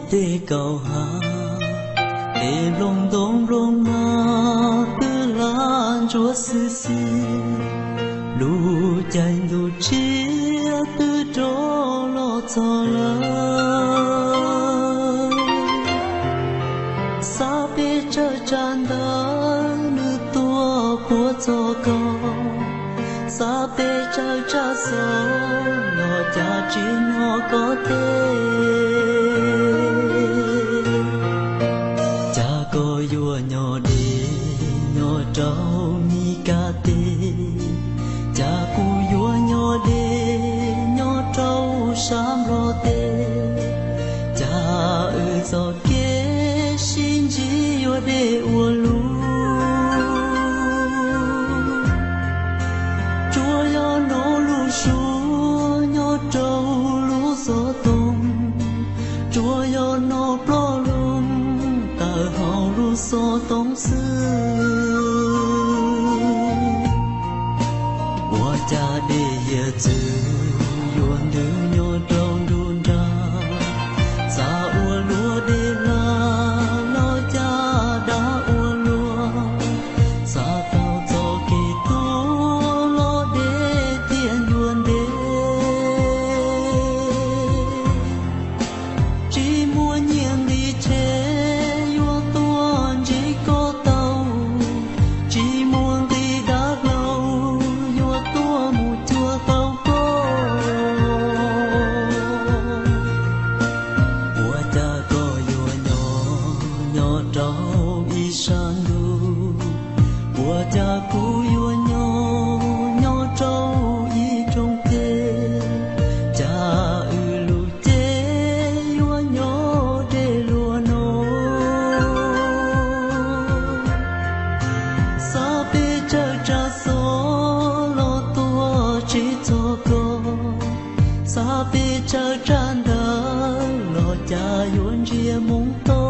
Tej kaum ha, tej nplooj ntoo nplooj mag twb hlab ntsuab xwb xwb, lub caij ntuj tshiab twb rov los txog lawm. Xav peb tsawg tsam ntawd nws tuaj puag txog koj, xav peb tsawg tsam xov los cas tsis hnov koj teb. Cas koj yuav nyob deb nyob rau Mis Kas teb, cas kuv yuav nyob deb nyob rau sab Nplog teb, cas wb txoj kev sib ntsib yuav deb ua luaj. Tsuas yog hnov lub suab nyob rau lub xov tooj, tsuas yog hnov ploj loo tawm hauv lub xov tooj xwb. Ua cas dej hiav txwv yuav ntws nyob rau nruab nrag, xav ua luaj dej hla los cas dav ua luaj, xav tau txoj kev tuag los deb thiaj ncua ntev. Tsis muaj nyiaj nqi tshev yuav tuaj ntsib koj tau, tsis muaj nqi dav hlau yuav tuaj mus cuag tau koj. Ua cas koj yuav nyob nyob rau ib sab ntuj, ua cas kuv yuav nyob nyob rau ib rooj ceg, cas wb lub cev yuav nyob deb luaj no. Xav peb tsawg tsam xov los tuaj tsis txog koj, xav peb tsawg tsam ntawd los cas yuav ntsia moo toj.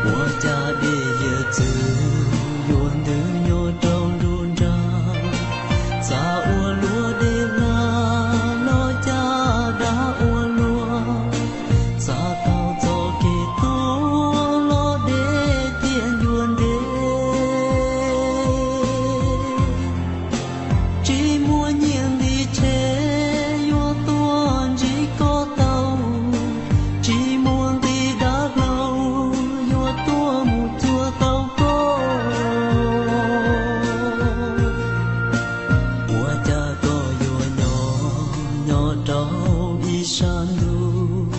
Ua cas dej hiav txwv yuav ntws nyob rau nruab nrag, xav ua luaj dej hla los cas dav ua luaj, xav tau txoj kev tuag los deb thiaj ncua ntev. Tsis muaj nyiaj nqi tshev yuav tuaj ntsib koj tau, tsis muaj nqi dav hlau yuav tuaj mus cuag tau koj. Ua cas koj yuav nyob nyob rau ib sab ntuj,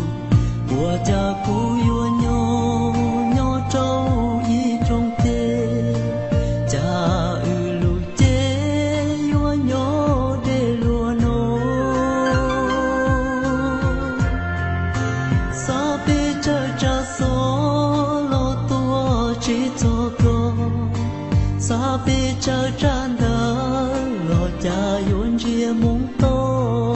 ua cas kuv yuav nyob nyob rau ib rooj ceg, cas wb lub cev yuav nyob deb luaj no. Xav peb tsawg tsam xov los tuaj tsis txog koj, xav peb tsawg tsam ntawd los cas yuav ntsia moo toj.